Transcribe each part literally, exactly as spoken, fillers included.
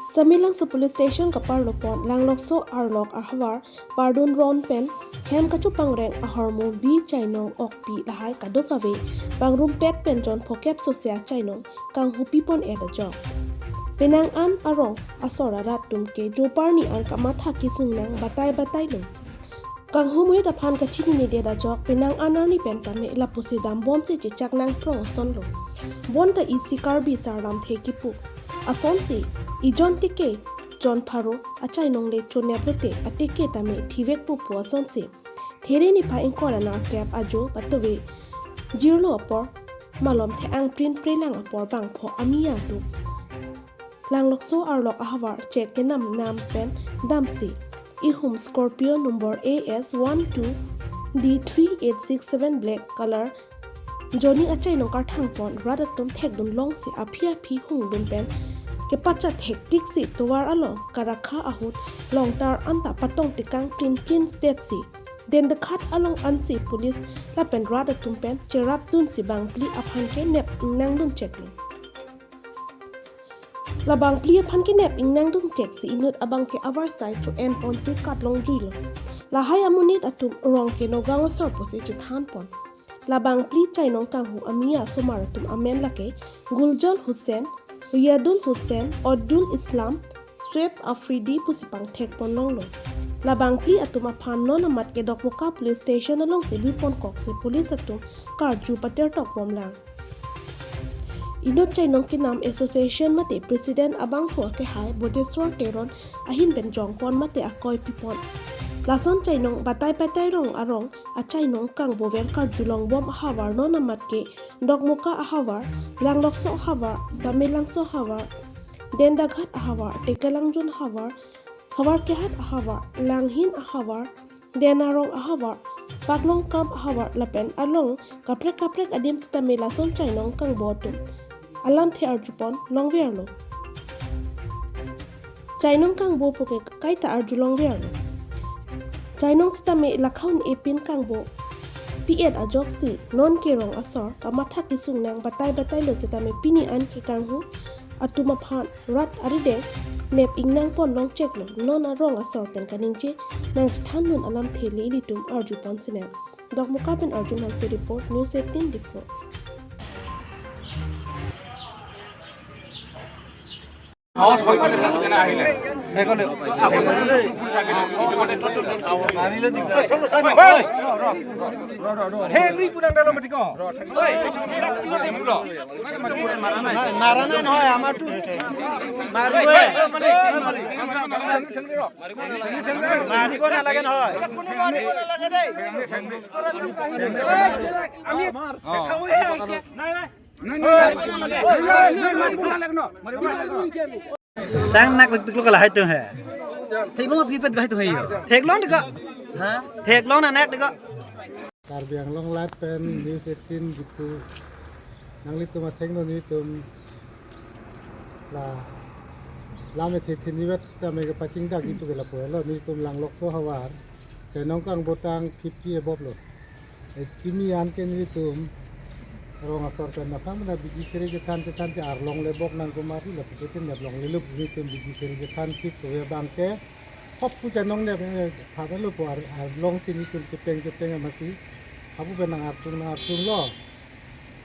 Samelangso Police Station kaparlopon Langlokso arlok ahavar pardun ron pen hem kachopangreng ahormu B Chainong Okpi lahai kadokave pangrumpet pen jon phokep sose achainong kanghupipon-et ajok. Penang an arong asor arat atum ke joparni an kamatha kesung nang batai batai lo. Kanghumoit aphan kachininedet ajok penang an arni pen tame lapusi dambomsi chechak nangthrong asonlo. Bonta isi Karbi sarlamthe kipu asonsi ijon tike jon pharo achainong le chonep lote atike tame thivek pupu asonsi there niphai ingkoi ra nerkep ajo patove jirlo apor malom the-ang prin prelang apor bangpho amiya atum Langlokso arlok ahavar chek kenam nam pen damsi ihum Scorpio number A S one two D three eight six seven black color joni achainong karthangpon rat atum thekdun longsi aphi aphi hungdun pen kepachat thektiksi tovar along karakha ahut longtar anta patong tekang prin prin state si Dendakhat along ansi police lapen rat atum pen cherapdunsi bangphli aphan kenep ingnangdun cheklo. La bangphli aphan kenep ingnangdun cheksi inut abangke avarsai cho-enponsi katlongjuilo. Lahai amonit atum rong ke Nagaon asor pusi chethanpon. La bangphli chainong kanghu amiya asomar atum amen lake Guljal Hussain, Riyadul Hussain, Odul Islam, Shuaib Afridi pusi pangthekpon longlo. La bangphli atum aphan non amat ke Dokmoka Police Station alongsi biponkoksi police atum karju patertokbom lang. Inut chainong kenam association mate president abangphu akehai Bodheswar Teron ahin pen jongpon mate akoi pipon. Lason chainong batai batai rong arong achainong kangbover karjulongbom ahavar non amat ke Dokmoka ahavar, Langlokso ahavar, Samelangso ahavar, Dendaghat ahavar, Tekelangjun ahavar, Havarkehat ahavar, Langhin ahavar, Denarong ahavar, Paklongkam ahavar lapen along kaprek kaprek adim sitame lason chainong kangbo atum alamthe arjupon longverlo. Chainong kangbo puke kaita arjulongverlo. Chainong sitame lakhaun epin kangbo pi-et ajoksi non kerong asor kamatha kesung nang batai batailo sitame pini an ke kanghu atum aphan rat arideng nep ingnangpon longcheklo, non arong asor pen kaningje nangchethandun alamthe le ilitum arjupon sinang. Dokmoka pen Arjun Hanse report, News eighteen Diphu. মাৰা নাই নহয়, আমাৰতো মাৰিবই। মাৰিব নালাগে নহয়। Tang nak pik pik lo kalah itu he. Thek lo ma pipet bah itu he. Theklong diko. Ha? Theklong na nak diko. Karbi Anglong Live pen News eighteen Diphu. Nanglitum athengno nelitum la lam ethe thinivet tame kepachingdak Diphu ke lapu helo, nelitum Langlokso ahavar. Chainong kangbo tang fifty above lo. Eh, pini an ke nelitum rong asor pen aphan mena bidi seri chethan chethan si arlong le bok nang kumari lapu ke nep longlelo, nelitum bidi seri chethan si tovar abangke hop pu chainong nep, eh, thapelo pu ar-, arlong si nelitum chepeng chepeng amatsi hapu pen nang artung nang artung lo.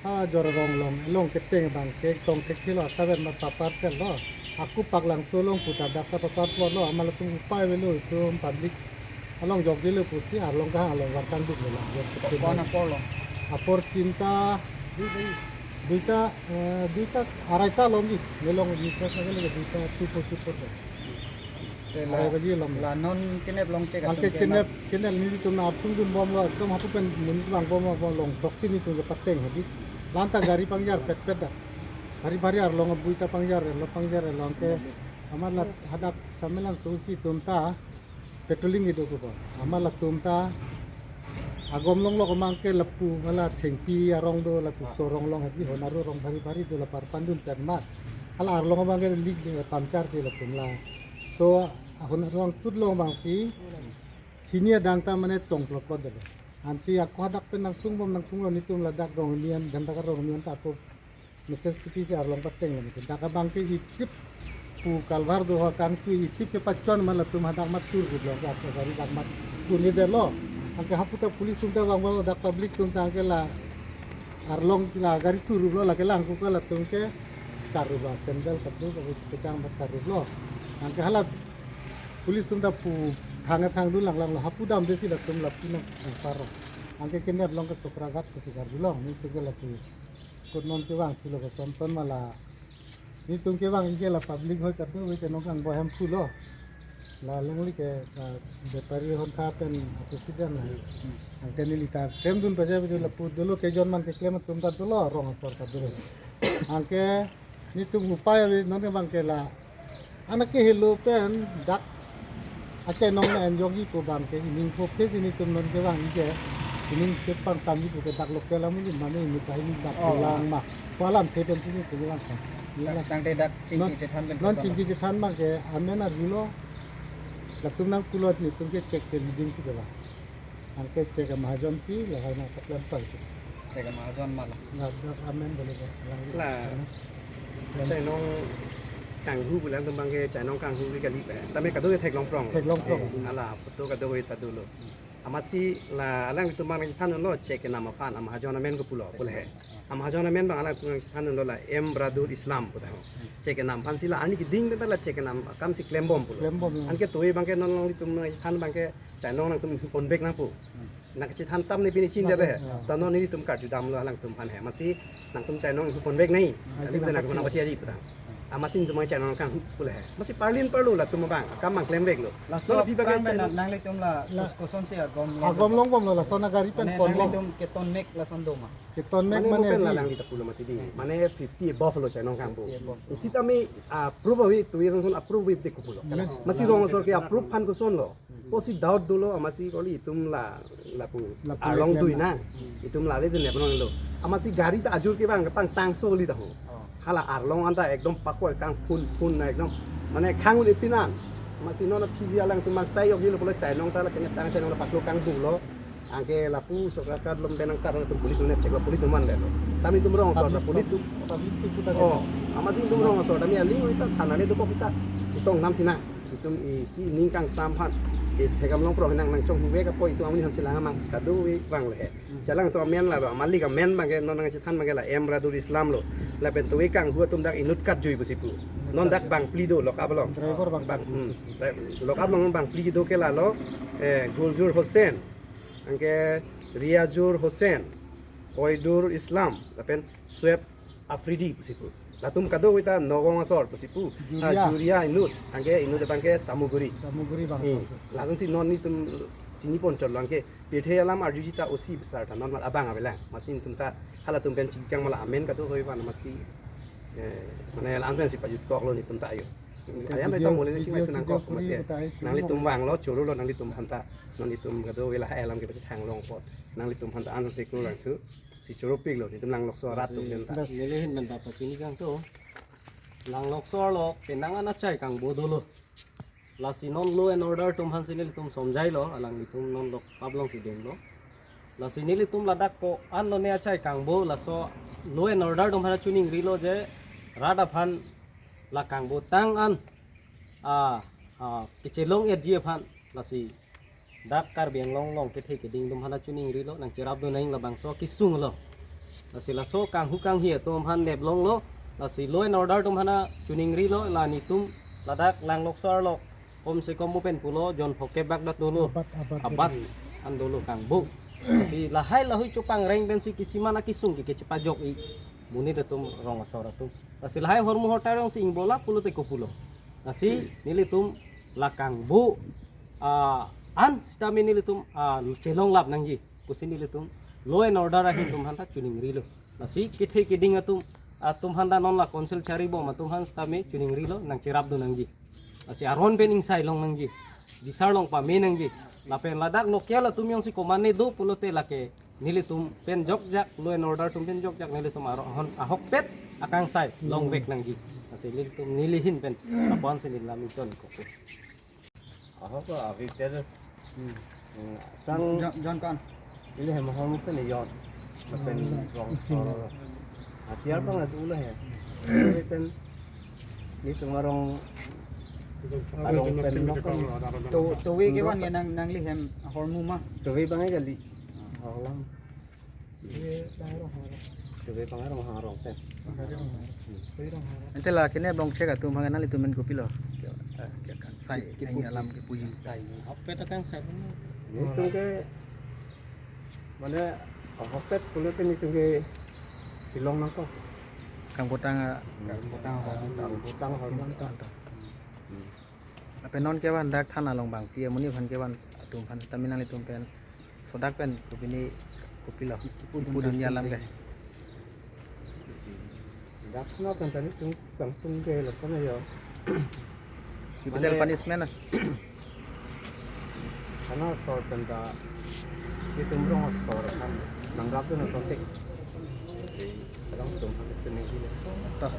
Ha jor rong long, long keteng abangke tong thekthelo, asaben ma papar tel lo. Aku Paklangso along puta dak ta papar plot lo, amat latum upai avelo itum public along jokjelo pusi arlong kahang along wartang duk lo lang. Kon apor lo? Apor tinta, duita, eh, duita, araita along ji, melong ji, sa sa lagi duita, two four, two four lo. Te la, arai baji along. La non kenep longchek atum ke kenep, kenep nelitum na artung dunbom lo, ekdom hapu pen monit vangbom lo, longthoksi nelitum ke pateng hedi. Lanta gari pangjar petpet dak. Bhari bhari arlong abui ta pangjar, lo pangjar along ke. Amat la hadak Samelangso si atum ta patrolling ido ko. Amat latum ta agom longlok amang ke lapu mala thengpi arong do lapu sorong long hedi, hon aro rong bhari bhari do la par pandun pen ma. Hala arlong abangke leak, eh, puncture si latum la. So, ahon arong tut long abangsi hini adang ta mane tong plot plot delo. Ansi ako hadak pen nangtungbom nangtunglo nelitum ladak rong mian, Dendaghat rong mian ta ako mesen sipi si arlong pateng lo. Dak abangke itrip pu kalvar do ha kangtui ithip ke pachon ma latum hadak mat tur gublo ke asa gari dak mat tuni delo. Anke hapu ta police atum ta vanglo dak public atum ta anke la arlong la gari tur gublo lake lang kuka latum ke karuba sandal kadu ke kedang mat karublo. Anke hala police atum ta pu thang thang dun lang lang lo hapu dam desi latum lapu nang paro. Anke kener long ke Sokraghat ke sikar dulong ni ke la si. Kut non kevang si lo ke son son ma la. Netum kevang ike la public hoi katu hoi ke nongkang bohem phulo. La longli ke, ah, bepari hon kha pen president la. Anke neli ta klem dun paja baju lapu dolo ke jon man ke klem atum ta dolo rong asor ta dolo. Anke netum upai ave non kevang ke la. Anak ke helo pen dak achainong na enjogi pu bang ke ining pho ke sini tum non kevang ike ining ke pang samji pu ke dak local amu ni mane ini kahi ni dak Oh. Lang ma palam the pen sini tum lang sa. Dak tangte dak chingki Non- chethan pen non kosolo. Chingki chethan bang ke amen arjulo latum nang kulot netum ke check ke leading si ke bang. Anke check ke mahajon si lahai na paklem pal ke. Check ke mahajon ma la. Dak dak amen boleh ke. Lang La. Lang. Chainong kanghu pulang tumbang ke chainong kanghu ke kali pe. Tame kado ke theklong prong. Theklong prong. Eh, ala photo kado ke ta dolo. Amatsi la alanglitum bang nangchethan lo check ke nam aphan amahajon amen ko pulo pule he. Amahajon amen bang alanglitum nangchethan lo la M Radul Islam pu ta ho. Check ke nam aphan si la ani keding pen ta la check ke nam akam si klembom pulo. Klembom, ya. Anke toi bang ke non longlitum nangchethan bang ke chainong nangtum convict nangpo. Nangchethan tam ne pini chin dele he. Ya. Ta non netum karju damlo alangtum aphan he. Amatsi nangtum chainong convict nai. Ah, kali itu pen nangtum nangtum bachi aji pu ta. Amatsi netum chainong kanghu pule he. Amatsi parlin parlo latum bang akam bang klemveklo. Laso Soalnya phi bang aphrang ke pen chainong nanglitum la La. Kus koson si agom long. Agom longbomlo laso na gari pen Mane pon long. Nanglitum keton mek lason do ma. Keton mek Mane mane mo pen di. Lalang di ta pulo mati di. Mane fifty above lo chainong kanghu. Fifty above. Isi tame, ah, approve avi tu ye son son approve avi de ko pulo. Yes. Amatsi rong asor ke approve aphan koson lo. Pusi doubt dolo amatsi kali itum la lapu Lapu arlong leklem dui na. Itum la le dun ya penang lo. Amatsi gari ta ajur ke bang pang tangso li ta ho. Oh. Hala arlong anta ekdom pakoi kangphun phun na ekdom. Mane khangun ipinan. Amatsi non P G alangtum mangsai yok yelo pulo chainong ta la kenyap tang chainong la paklo kanghu lo. Anke lapu Sokraghat lom benang kar tum police unet check lo police numan le lo. Tame itum rong asor Public police tu. Public si puta Oh, amatsi itum rong asor tame ali ita thana le do kok ita chetong nam sina. Itum isi ning kangsam aphan. Che thekam long prong nang nangchonghu vek apot itum amonit aphan chelang amang si kado ve vang le he. Chelang atum amen la ba malik amen bang ke non nangchethan bang ke la M Radul Islam lo. Lapen tu ve kanghu atum dak inut karjui pusi pu. Non dak bang phli do lock up along. Driver bang Bang, phli hmm. Dai- Lock up along bang phli do ke la lo, eh, Guljur Hussain, anke Riazur Hussain, Oidur Islam, lapen Sueb Afridi pusi pu. Latum kado ita Nagaon asor pusi pu. Juria. Ah, Juria inut, anke inut abang ke Samuguri. Samuguri bang. Hmm. Lason si non netum chini pon chot lo anke pirthe alam arjuji ta O C besar ta non mal abang avelang. Amatsi netum ta halatum pen chingkang mala amen kado hoi van amatsi. Eh, mane la-an pen si pajut kok lo netum ta ayo. Oke, ayan video, ita mole ni video, chingmai tunang video kok kuri amatsi. Nanglitum vanglo choro lo nanglitum aphan ta. Nanglitum kado ve la alam ke pachethang long apot. Nanglitum aphan ta an si kurang thu. Si choro pik lo, netum Langlokso arat atum pen ta. Neli ahin pen ta pachini kangtung. Langlokso arlo, penang an achai kangbo dolo. Lasi non law and order atum aphan si nelitum somjai lo, alanglitum non lock up along si denglo. Lasi nelitum ladak ko-an lo ne achai kangbo, laso law and order atum aphan choningri lo je rat aphan la kangbo tang an, a, a, kechelong etji aphan, lasi dak Karbi Anglong along kethe keding atum aphan choningri lo, nangcherap dun nang labangso kesung lo. Lasi laso kanghu kanghi atum aphan nep longlo, lasi law and order atum aphan choningri lo, la netum ladak Langlokso arlo, kom se kom mo pen pulo, jon phokep bak dat dolo. Abat, abat, abat, abat. An dolo kangbo. Lasi lahai lahui chopangreng pensi kisiman akesung ke kechepajok-i. Monit atum rong asor atum. Lasi lahai hormu hortar along si ingbola pulote kopulo. Lasi nelitum la kangbo, ah, an sitame nelitum, ah, chelong lap nangji. Pusi nelitum law and order ahin atum aphan ta choningri lo. Lasi kethe keding atum, atum aphan ta non la council charibom atum aphan sitame choningri lo, nangcherap dun nangji. Lasi aron pen ingsai long nangji. Bisar long pame nangji. Lapen ladak local atum jongsi komatne do pulote lake nelitum pen jokjak, law and order atum pen jokjak, nelitum aro-, ahon-, ahokpet akangsai longvek nangji. Lasi nelitum neli ahin pen apon si neli lam ington kok. Ahok ko avi tel. Hmm. Hmm, tang Jon, Jon kon. Ili hem hom pen Jon. Pen Hmm. Rong asor. Atiar pang atu lah ya. Pen Netum arong, arong pen nok kan. To, towe kevan ke nang, nangli hem ahormu ma? Towe bang kali. Ahormu. Towe bang arong, arong pen. Ante la kene bongchek atum aphan nanglitum pen kopilo? Ke, eh, ke kangsai, kepui alam kepuji. Ahokpet kangsai. Netum ke mane ahokpet pulote netum ke chelong nangkok. Kangpotang, ah, kangpotang, kangpotang ahormu. Hmm. Lapen non kevan dak than along bangpi amonit aphan kevan atum aphan tame nanglitum pen sodak pen kopine kopilo? Kipu dun alam ke. Dak than pen tani tung kangtung ke lason ajo. Capital mane punishment na? Than asor pen ta netum rong asor aphan nangrap dun asonte. Rong atum aphan chini gila. Toh.